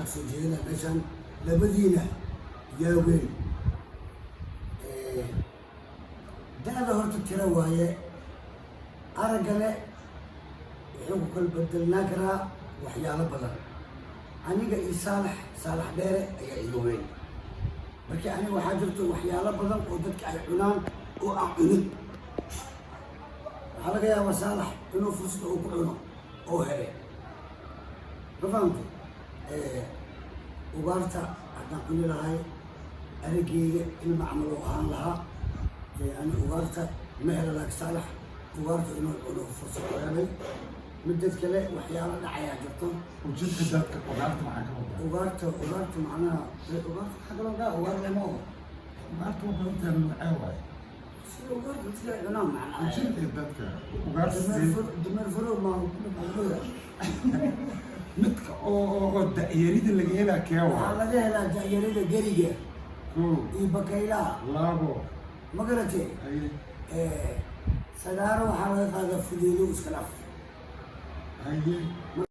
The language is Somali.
kasoo jeedinaa meeshaan labadiina yaa weyn. Da-da horta tira waaye, araggane wuxuu ku kala bedelnaan karaa waxyaalo badan. Aniga iyo Saalax, Saalax Dheere ayaa iga weyn. Marka aniga waxaa jirto waxyaalo badan oo dadka ay cunaan oo aan cunin. Waxaa laga yaabaa Saalax inuu fursad uu ku cuno oo hele. Ma fahamtay? Ugaarta haddaan cuni lahay, arageyga ilma camal oo ahaan lahaa. Ani ugaarta ma hela, laakiin Saalax ugaarta inuu cuno fursad u helay. Midad kale, waxyaalo dhacayaa jirto. Ujinka dadka ugaarta maxaa ka wadaa? Ugaarta macnaha ugaarta maxaa kaloo dhaa? Ugaar lama ogo. Ugaarta waa badan tahay, noocee waaye? Sida ugaarta dadka ay cunaan macnaha. Ujinka dadka ugaarta. Dameer furo ma? Midka oo da'yarida laga helaa kee? Waxaa Waa laga helaa da'yarida geriga kow iyo bakaylaha. Labo. Ma garatee? Haye. Sagaaro waxaa laga qaadaa fudeedo, iska dhaf. Haye.